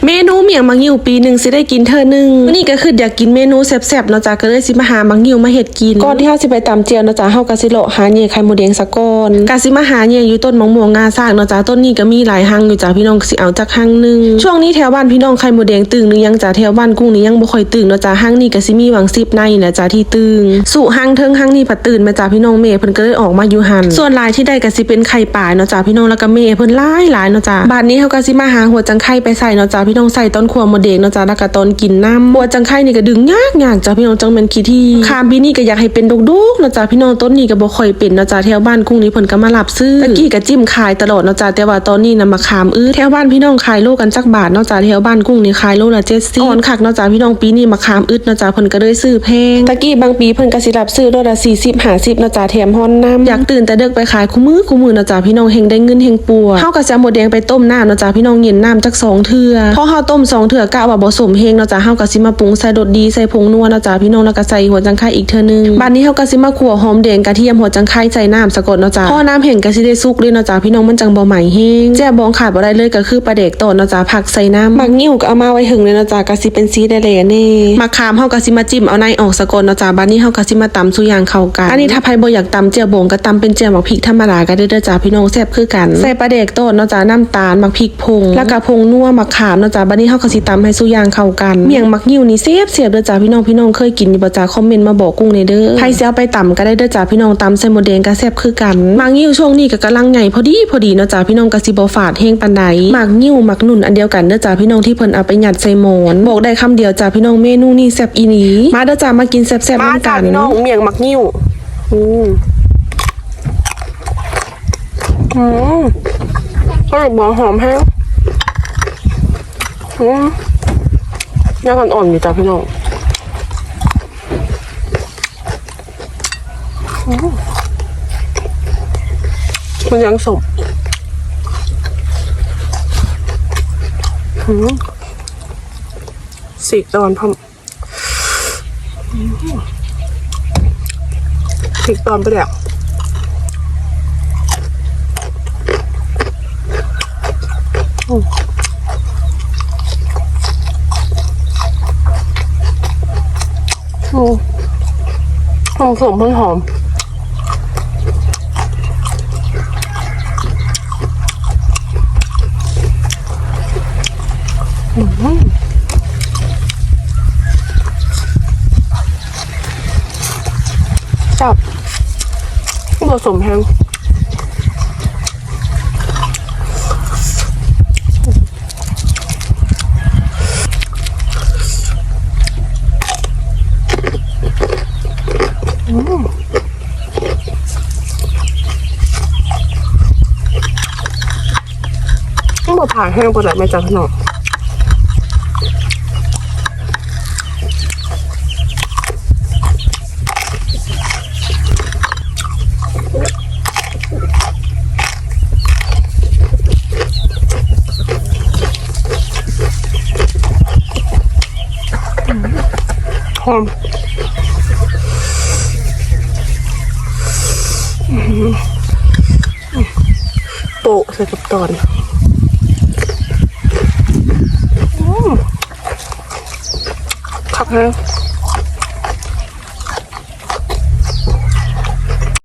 ເມນູໝ້ຽງໝາກງິ້ວປີໜຶ່ງຊິໄດ້ກິນເທື່ອໜຶ່ງ. ມື້ນີ້ກໍຄິດຢາກກິນເມນູແຊບໆເນາະຈ້າ ກໍເລີຍຊິມາຫາໝາກງິ້ວມາເຮັດກິນ. ກ່ອນທີ່ເຮົາຊິໄປຕຳແຈ່ວເນາະຈ້າ ເຮົາກໍຊິເລາະຫາແຍ່ໄຂ່ມົດແດງສາກ່ອນ. ກໍຊິມາຫາແຍ່ຢູ່ຕົ້ນໝາກມ່ວງງາຊ້າງເນາະຈ້າ ຕົ້ນນີ້ກໍມີຫຼາຍຮັງຢູ່ຈ້າ ພີ່ນ້ອງ ກໍຊິເອົາຈັກຮັງໜຶ່ງ. ຊ່ວງນີ້ແຖວບ້ານພີ່ນ້ອງໄຂ່ມົດແດງຕຶກຫຼືຍັງຈ້າ ແຖວບ້ານກຸ້ງນີ້ຍັງບໍ່ຄ່ອຍຕຶກເນາະຈ້າ ຮັງນີ້ກໍຊິມີຫວ່າງສິບໃນນະຈ້າທີ່ຕຶກ. ສຸຮັງເທິງ ຮັງນີ້ພັດຕື່ນມາຈ້າ ພີ່ນ້ອງ ແມ່ເພິ່ນກໍເລີຍອອກມາຢູ່ຫັ້ນ. ສ່ວນຫຼາຍທີ່ໄດ້ກໍຊິເປັນໄຂ່ປາຍເນາະຈ້າ ພີ່ນ້ອງ ແລ້ວກໍແມ່ເພິ່ນຫຼາຍໆເນາະຈ້າ. ບາດນີ້ເຮົາກໍຊິມາຫາຫົວຈັງໄຄໄປໃສ່ເນາະຈ້າ ພີ່ນ້ອງ ໃສ່ຕອນຂົ້ວມົດແດງເນາະຈ້າ ແລ້ວກໍຕອນກິນນຳ. ຫົວຈັງໄຄນີ້ກໍດຶງຍາກໆຈ້າ ພີ່ນ້ອງ ຈັ່ງແມ່ນຂີ້ຖີ່. ມະຂາມປີນີ້ກໍຢາກໃຫ້ເປັນດົກໆເນາະຈ້າ ພີ່ນ້ອງ ຕົ້ນນີ້ກໍບໍ່ຄ່ອຍເປັນເນາະຈ້າ ແຖວບ້ານກຸ້ງນີ້ເພິ່ນກໍມາຮັບຊື້. ຕະກີ້ກໍຈິ້ມຂາຍຕະຫຼອດເນາະຈ້າ ແຕ່ວ່າຕອນນີ້ນະມະຂາມອຶດ. ແຖວບ້ານພີ່ນ້ອງຂາຍໂລກັນຈັກບາດເນາະຈ້າ ແຖວບ້ານກຸ້ງນີ້ຂາຍໂລລະເຈັດສິບ. ອ່ອນຄັກເນາະຈ້າ ພີ່ນ້ອງ ປີນີ້ມະຂາມອຶດເນາະຈ້າ ເພິ່ນກໍເລີຍຊື້ແພງ. ຕະກີ້ບາງປີເພິ່ນກໍຊິຮັບຊື້ໂລລະສີ່ສິບ ຫ້າສິບເນາະຈ້າ ແຖມຮ່ອນນຳ. ຢາກຕື່ນແຕ່ເດິກໄປຂາຍຄູ່ມື້ ຄູ່ມື້ເນາະຈ້າ ພີ່ນ້ອງ ແຮ່ງໄດ້ເງິນແຮ່ງປົວ. ເຮົາກໍຊິເອົາມົດແດງໄປຕົ້ມນ້ຳເນາະຈ້າ ພີ່ນ້ອງ ເຢັນນ້ຳຈັກສອງເທື່ອ. ພໍເຮົາຕົ້ມສອງເທື່ອ ກະວ່າບໍ່ສົ້ມແຮງເນາະຈ້າ ເຮົາກໍຊິມາປຸງໃສ່ລົດດີ ໃສ່ຜົງນົວເນາະຈ້າ ພີ່ນ້ອງ ແລ້ວກໍໃສ່ຫົວຈັງໄຄອີກເທື່ອໜຶ່ງ. ບາດນີ້ເຮົາກໍຊິມາຂົ້ວຫອມແດງ ກະທຽມ ຫົວຈັງໄຄໃສ່ນ້ຳສາກ່ອນເນາະຈ້າ. ພໍນ້ຳແຫ້ງກໍຊິໄດ້ສຸກເລີຍເນາະຈ້າ ພີ່ນ້ອງ ມັນຈັ່ງບໍ່ໄໝ້ແຮງ. ແຈ່ວບອງຂາດບໍ່ໄດ້ເລີຍກໍຄືປາແດກຕອນເນາະຈ້າ ຜັກໃສ່ນ້ຳ. ໝາກງິ້ວກໍເອົາມາໄວ້ເທິງເລີຍເນາະຈ້າ ກໍຊິເປັນສີແດ່ໆແດ່. ມະຂາມເຮົາກໍຊິມາຈິ້ມເອົາໃນອອກສາກ່ອນເນາະຈ້າ. ບາດນີ້ເຮົາກໍຊິມາຕຳສູ່ຢ່າງເຂົ້າກັນ. ອັນນີ້ຖ້າໃຜບໍ່ຢາກຕຳແຈ່ວບອງ ກໍຕຳເປັນແຈ່ວໝາກພິກທຳມະດາກໍໄດ້ເດີຈ້າ ພີ່ນ້ອງ ແຊບຄືກັນ. ໃສ່ປາແດກຕອນເນາະຈ້າ ນ້ຳຕານ ໝາກພິກ ຜົງ ແລ້ວກະຜົງນົວ ມະຂາມເນາະຈ້າ. ບາດນີ້ເຮົາກໍຊິຕຳໃຫ້ສູ່ຢ່າງເຂົ້າກັນ. ໝ້ຽງໝາກງິ້ວນີ້ແຊບໆເດີຈ້າ ພີ່ນ້ອງ ພີ່ນ້ອງເຄີຍກິນຢູ່ບໍ່ຈ້າ ຄອມເມັນມາບອກກຸ້ງແດ່ເດີ. ໃຜຊິເອົາໄປຕຳກໍໄດ້ເດີຈ້າ ພີ່ນ້ອງ ຕຳໃສ່ມົດແດງກໍແຊບຄືກັນ. ໝາກງິ້ວຊ່ວງນີ້ກໍກຳລັງໃຫຍ່ພໍດີໆເນາະຈ້າ ພີ່ນ້ອງ ກໍຊິບໍ່ຝາດແຮງປານໃດ. ໝາກງິ້ວ ໝາກນຸ່ນອັນດຽວກັນເດີຈ້າ ພີ່ນ້ອງ ທີ່ເພິ່ນເອົາໄປຍັດໃສ່ໝອນ. ບອກໄດ້ຄຳດຽວຈ້າ ພີ່ນ້ອງ ເມນູນີ້ແຊບອີ່ຫຼີ. ມາເດີຈ້າ ມາກິນແຊບໆນຳກັນ ພີ່ນ້ອງ. ໝ້ຽງໝາກງິ້ວ ອືມ ອືມ ກະດູກໝໍຫອມແຮງ ອືມ ຍັງອ່ອນໆຢູ່ຈ້າ ພີ່ນ້ອງ ອືມ ມັນຍັງສົມ ອືມ ສີກຕອນພ້ອມ. ພິກຕອນໄປແລ້ວ ອືມ ອືມ ຫອມໆ ຫອມ. ອືມ ແຊບ ບໍ່ສົ້ມແຮງ. ອືມ ມັນບໍ່ພາຍແຮງປານໃດແມ່ນຈ້າ ພີ່ນ້ອງ. ຫອມ ໂປະໃສ່ກັບຕອນ ອືມ ຄັກແຮງ.